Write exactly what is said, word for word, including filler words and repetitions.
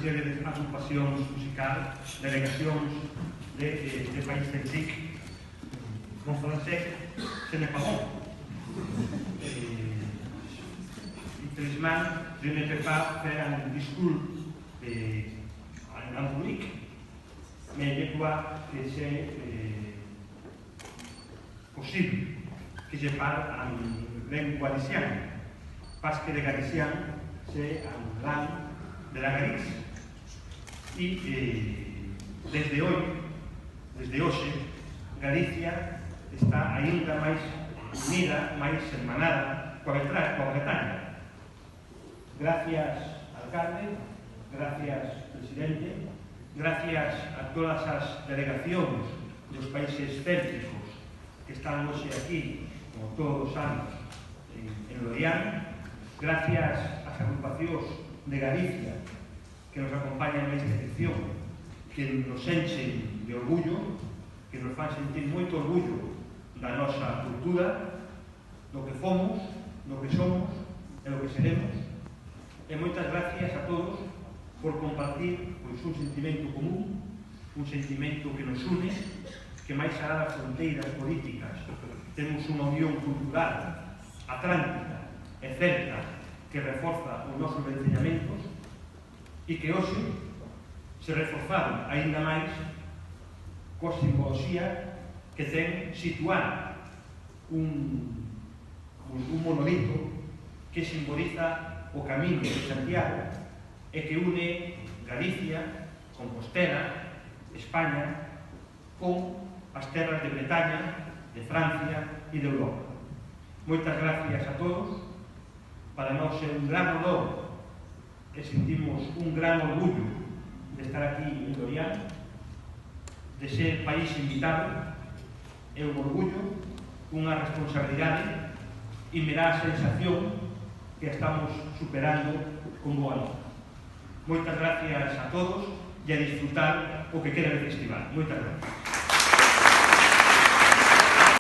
serie d'agrupacións musical, delegacións de, de, de país del TIC, con francés, se me pagó. Eh, y tres man, je me prépare faire un discours, eh, en, en public, mais je crois que c'est, eh, posible que je parle en lengua galiciana, parce que le galician c'est une langue de la Galicia. Y, eh, desde hoy, desde hoxe, Galicia está aínda máis unida, máis hermanada coa Breta-, coa Bretaña. Gracias, alcalde, gracias, presidente, gracias a todas as delegacións dos países célticos que están hoxe aquí, como todos os anos, en, en Lorient. Gracias ás agrupacións de Galicia que nos acompañan nesta edición, que nos enchen de orgullo, que nos fan sentir moito orgullo da nosa cultura, do que fomos, do que somos e do que seremos. E moitas gracias a todos por compartir, pois, un sentimento común, un sentimento que nos une, que máis alá das fronteiras políticas temos unha unión cultural atlántica e celta que reforza os nosos venceñamentos e que hoxe se reforzaron aínda máis coa simboloxía que ten situar un, un, un monolito que simboliza o Camiño de Santiago e que une Galicia, Compostela, España, con as terras de Bretaña, de Francia y de Europa. Moitas gracias a todos. Para nós é un gran honor e sentimos un gran orgullo de estar aquí en Lorient, de ser país invitado. É un orgullo, unha responsabilidade, y me da a sensación que a estamos superando con boa nota. Moitas gracias a todos y a disfrutar o que queda de festival. Moitas gracias.